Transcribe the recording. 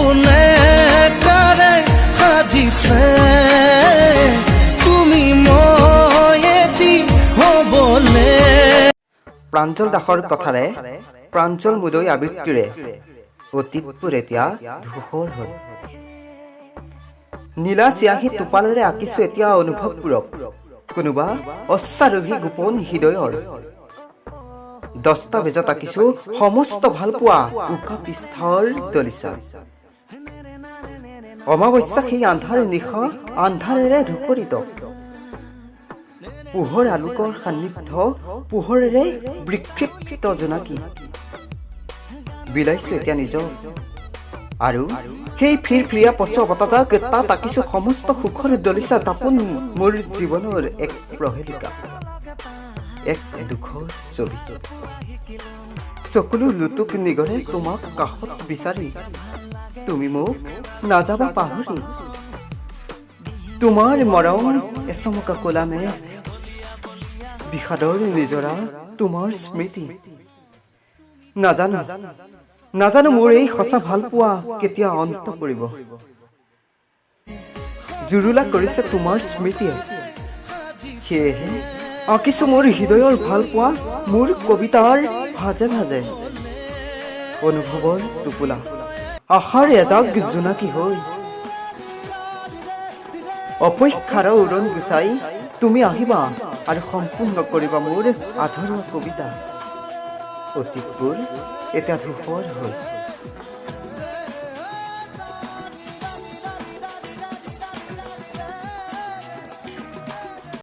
কোনে কাৰে সাজিছে, তুমি মই এটি হ'বলে। প্ৰাঞ্জল দাসৰ কথাৰে, প্ৰাঞ্জল মুদৈ আবৃত্তিৰে অতীতবোৰ এতিয়া ধূসৰ হ'ল। নীলা চিয়াহী টোপালেৰে আঁকিছো এতিয়া অনুভৱবোৰক কোনোবা অশ্বাৰোহী গোপন হৃদয়ৰ দস্তাবেজত। আঁকিছো সমস্ত ভালপোৱা উকা পৃষ্ঠাৰ দলিচা। অমাৱস্যা সেই আন্ধাৰ নিশা আন্ধাৰেৰে ধূসৰিত, পোহৰ আলোকৰ সান্নিধ্য পোহৰেৰে বিক্ষিপ্ত জোনাকী বিলাইছো এতিয়া নিজক আৰু সেই ফিৰফিৰিয়া পচোৱা বতাহজাক, তাত আঁকিছো সমস্ত সুখৰ দলিচা। দাপোন মোৰ জীৱনৰ এক প্ৰহেলিকা, এক দুখৰ ছবি। চকুলো লুটুক নিগৰে তোমাক কাষত বিচাৰি। তুমি মোক নাযাবা পাহৰি। তোমাৰ মৰম এচমকা ক'লা মেঘ, বিষাদৰ নিজৰা তোমাৰ স্মৃতি। নাজানো, নাজানো মোৰ এই সঁচা ভালপোৱা কেতিয়া অন্ত পৰিব। জুৰুলা কৰিছে তোমাৰ স্মৃতিয়ে। সেয়েহে আঁকিছো মোৰ হৃদয়ৰ ভালপোৱা মোৰ কবিতাৰ ভাজে ভাজে, অনুভৱৰ টোপোলা, আশাৰ এজাক জোনাকী হৈ। অপেক্ষাৰ উৰণ গুচাই তুমি আহিবা আৰু সম্পূৰ্ণ কৰিবা মোৰ আধৰুৱা কবিতা। অতীতবোৰ এতিয়া ধূসৰ হ'ল।